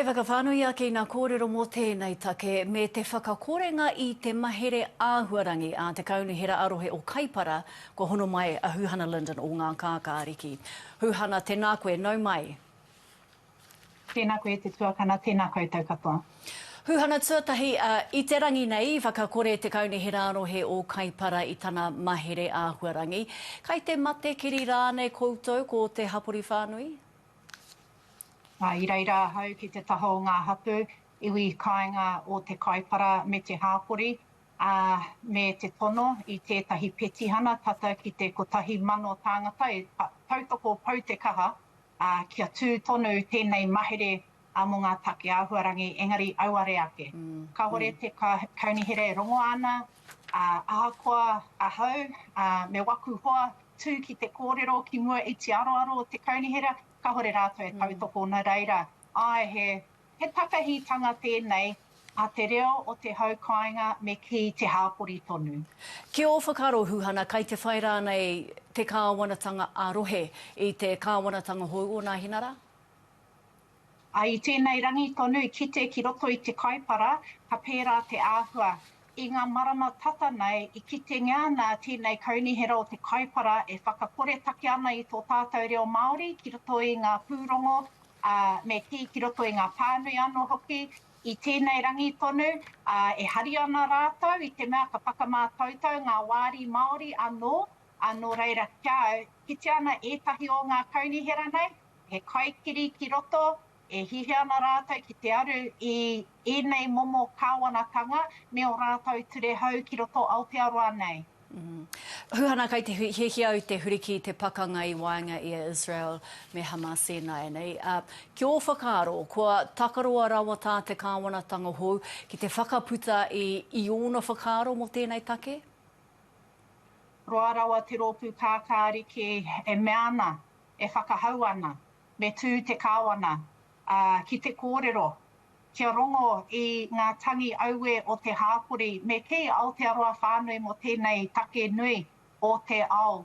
Hai whakawhānui ake i ngā kōrero mō tēnei take me te whakakorenga i te mahere āhuarangi a te Kaunihera a-Rohe o Kaipara, kua hono mai a Huhana Lyndon o Ngā Kākāriki. Huhana, tēnā koe, nau mai. Tēnā koe e te tuakana, tēnā koutou katoa. Huhana, tuatahi, i te rangi nei i whakakore te Kaunihera a-Rohe o Kaipara i tana mahere āhuarangi. Kai te mate kiri rānei koutou ko te hapori whānui? Ā, i reira ahau ki te taha o ngā hapū, iwi kāinga o Te Kaipara me te hāpori, ā, me te tono i tētahi petihana tata ki te 1,000 tāngata e tautoko pau te kaha, ā, kia tū tonu tēnei mahere mō ngā take āhuarangi, engari auare ake. Kāore te kaunihera e rongo ana, ā, ahakoa ahau, ā, me waku hoa tū ki te kōrero ki mua i te aroaro o te kaunihera, Kahore rātou e tautoko, nā reira, āe, he, he takahitanga tēnei a te reo o te hau kāinga me kī te hāpori tonu. Ki ō whakaaro, Huhana, kai te whai rānei te kāwanatanga ā-rohe i te kāwanatanga hou o Nāhinara? Ā, i tēnei rangi tonu i kite ki roto i te kaipara, ka pērā te āhua. I ngā marama tata nei i kitengia ana tēnei kaunihera o te Kaipara e whakakoretake ana i tō tātou reo Māori ki roto i ngā pūrongo, ā, me kī ki roto i ngā pānui anō hoki. I tēnei rangi tonu, ā, e hari ana rātou i te mea ka whakamātautau ngā wāri Māori anō, ā, nō reira ki a au, kitea ana ētahi o ngā kaunihera nei, he kaikiri ki roto, E hiahia ana rātou ki te aru i ēnei momo kāwanatanga me ō rātou ture hou ki roto Aotearoa nei. Huhana, kai te hiahia au te huri ki te pakanga i waenga i a Israel me Hamas ināianei. Ki ō whakaaro, kua takaroa rawa tā te kāwanatanga hou ki te whakaputa i i ōna whakaaro mō tēnei take? Roa rawa te rōpū kākāriki e mea ana, e whakahau ana Me tū te Kāwana, ā, ki te kōrero, kia rongo i ngā tangi auē o te hāpori, me kī Aotearoa whānui mō tēnei take nui o te ao,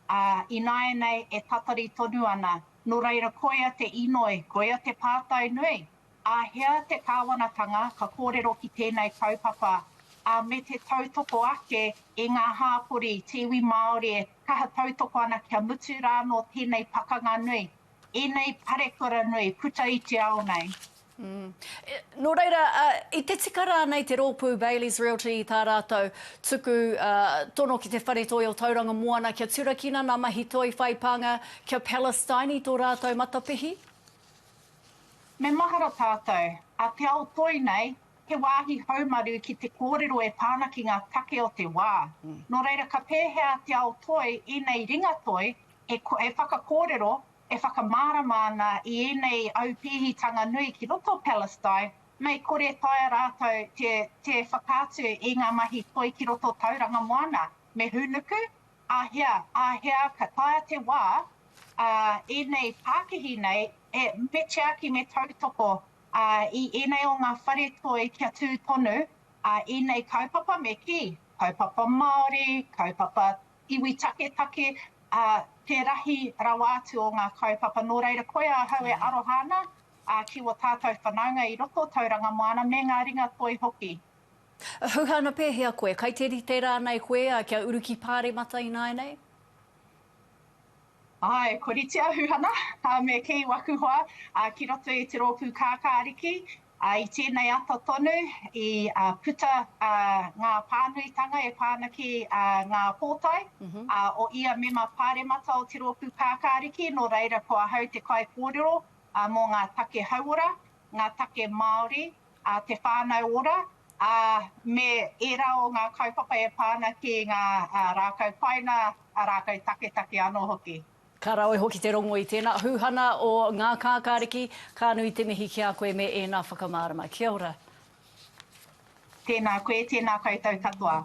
ā, ināianei e tatari tonu ana. Nō reira koia te inoi, koia te pātai nui, āhea te Kāwanatanga ka kōrero ki tēnei kaupapa, ā, me te tautoko ake i ngā hāpori, te iwi Māori e kaha tautoko ana kia mutu rānō tēnei pakanga nui, ēnei parekura nui puta i te ao nei. Nō reira, i te tika rānei te rōpū Bayleys Realty i tā rātou tuku tono ki te Whare Toi o Tauranga Moana kia turakina ngā mahi toi whai pānga kia Palestine i tō rātou matapihi? Me mahara tātou, a te ao toi nei, he wāhi haumaru ki te kōrero e pā ana ki ngā take o te wā. Nō reira, ka pēhea te ao toi, ēnei ringatoi, e, e whakakōrero, e whakamārama ana i ēnei aupēhitanga nui ki roto Palestine, mei kore taea rātou te, te whakaatu i ngā mahi toi ki roto Tauranga Moana. Me hūnuku, āhea, āhea ka taea te wā, ā, ēnei pākihi nei, e, me tiaki, me tautoko, ā, i ēnei o ngā whare toi kia tū tonu, ā, ēnei kaupapa me kī, kaupapa Māori, kaupapa iwi taketake, ā, te rahi rawa atu o ngā kaupapa. Nō reira, koia ahau e aroha ana, ā, ki wō tātou whanaunga i roto Tauranga Moana me ngā ringa toi hoki. Huhana pēhea koe? Kai te rite rānei koe, ā, kia uru ki Pāremata ināianei? Āe, kua rite a Huhana, me kī waku hoa, ki roto i te rōpū kākāriki. I tēnei ata tonu, i puta ngā pānuitanga e pā ana ki ngā pōtae o ia mema pāremata o te rōpū kākāriki, nō reira ko ahau te kaikōrero mō ngā take hauora, ngā take Māori, te whānau ora, ā, me ērā o ngā kaupapa e pā ana ki ngā rākau paina, rākau taketake anō hoki. Ka rawe hoki te rongo i tēnā hūhana o Ngā Kākāriki, ka nui te mihi ki a koe me ēnā whakamārama. Kia ora. Tēnā koe, tēnā koutou katoa.